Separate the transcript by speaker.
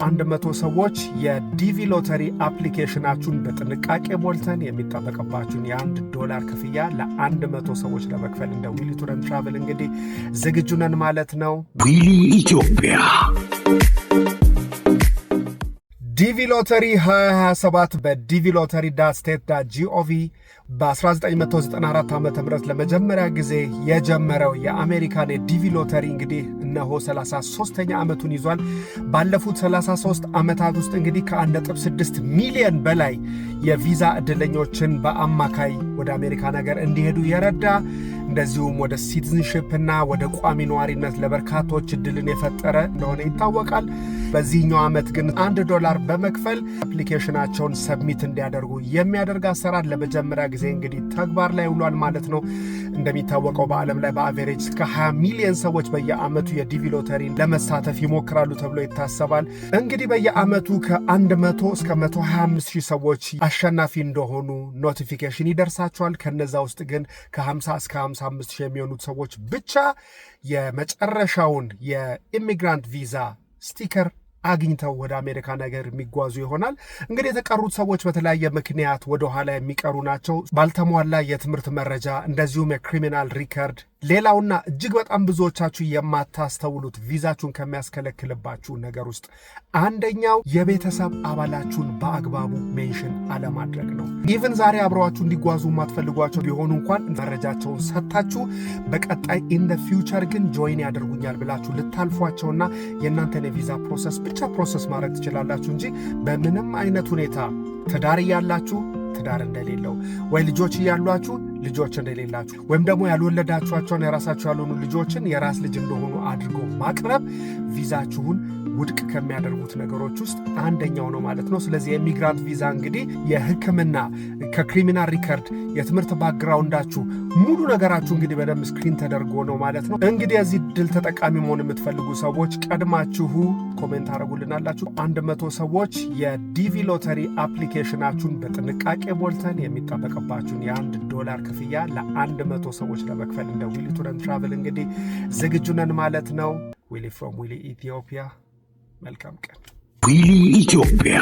Speaker 1: 100 ሰዎች የ DV ሎተሪ application ኣችሁን በጥንቃቄ ሞልተን የሚጠበቅባችሁን የ1 ዶላር ክፍያ ለ100 ሰዎች ለመክፈል እንደ ዊሊ Tour and Travel እንግዲህ ዝግጁ ነን ማለት ነው።
Speaker 2: ዊሊ ኢትዮጵያ።
Speaker 1: DV ሎተሪ 2027 በ dvlottery.state.gov በ1994 ዓ ም ለመጀመሪያ ጊዜ የጀመረው የአሜሪካን የ DV ሎተሪ እንግዲህ እነሆ 33ኛ ዓመቱን ይዟል። ባለፉት 33 ዓመታት ውስጥ እንግዲህ ከ1.6 ሚሊዮን በላይ የቪዛ ዕድለኞችን በአማካይ ወደ አሜሪካን ሀገር እንዲሄዱ የረዳ፣ እንደዚሁም ወደ citizenship እና ወደ ቋሚ ነዋሪነት ለበርካቶች እድልን የፈጠረ እንደሆነ ይታወቃል። በዚህኛው ዓመት ግን 1 ዶላር በመክፈል application ኣቸውን submit እንዲያደርጉ የሚያደርግ አሰራር ለመጀመሪያ ጊዜ እንግዲህ ተግባር ላይ ውሏል ማለት ነው። እንደሚታወቀው በዓለም ላይ በ average እስከ 20 ሚሊዮን ሰዎች በየዓመቱ የ DV ሎተሪን ለመሳተፍ ይሞክራሉ ተብሎ ይታሰባል። እንግዲህ በየዓመቱ ከ100 እስከ 125 ሺህ ሰዎች አሸናፊ እንደሆኑ notification ይደርሳቸዋል። ከነዛ ውስጥ ግን ከ50 እስከ 55 ሺህ የሚሆኑት ሰዎች ብቻ የመጨረሻውን የ immigrant visa sticker አግኝተው ወደ አሜሪካን ሀገር የሚጓዙ ይሆናል። እንግዲህ የተቀሩት ሰዎች በተለያየ ምክንያት ወደ ኋላ የሚቀሩ ናቸው። ባልተሟላ የትምህርት መረጃ፣ እንደዚሁም የ criminal record። ሌላውና እጅግ በጣም ብዙዎቻችሁ የማታስተውሉት ቪዛችሁን ከሚያስከለክልባችሁ ነገር ውስጥ አንደኛው የቤተሰብ አባላችሁን በአግባቡ mention አለማድረግ ነው። Even ዛሬ አብረዋችሁ እንዲጓዙ የማትፈልጓቸው ቢሆኑ እንኳን መረጃቸውን ሰጥታችሁ በቀጣይ in the future ግን join ያደርጉኛል ብላችሁ ልታልፏቸውና የእናንተን የቪዛ process ብቻ process ማድረግ ትችላላችሁ እንጂ በምንም አይነት ሁኔታ ትዳር እያላችሁ ትዳር እንደሌለው፣ ወይ ልጆች እያሏችሁ ልጆች እንደሌላችሁ፣ ወይም ደግሞ ያልወለዳችኋቸውን የራሳችሁ ያልሆኑ ልጆችን የራስ ልጅ እንደሆኑ አድርጎ ማቅረብ ቪዛችሁን ውድቅ ከሚያደርጉት ነገሮች ውስጥ አንደኛው ነው ማለት ነው። ስለዚህ የ immigrant ቪዛ እንግዲህ የሕክምና፣ ከ criminal record፣ የትምህርት background ኣችሁ፣ ሙሉ ነገራችሁ እንግዲህ በደንብ screen ተደርጎ ነው ማለት ነው። እንግዲህ የዚህ እድል ተጠቃሚ መሆን የምትፈልጉ ሰዎች ቀድማችሁ comment አድርጉልናላችሁ። 100 ሰዎች የ DV ሎተሪ application ኣችሁን በጥንቃቄ ሞልተን የሚጠበቅባችሁን የ1 ዶላር ክፍያ ለ100 ሰዎች ለመክፈል እንደ ዊሊ Tour and Travel እንግዲህ ዝግጁ ነን ማለት ነው። ዊሊ from ዊሊ ኢትዮጵያ። መልካም ቀን።
Speaker 2: ዊሊ ኢትዮጵያ።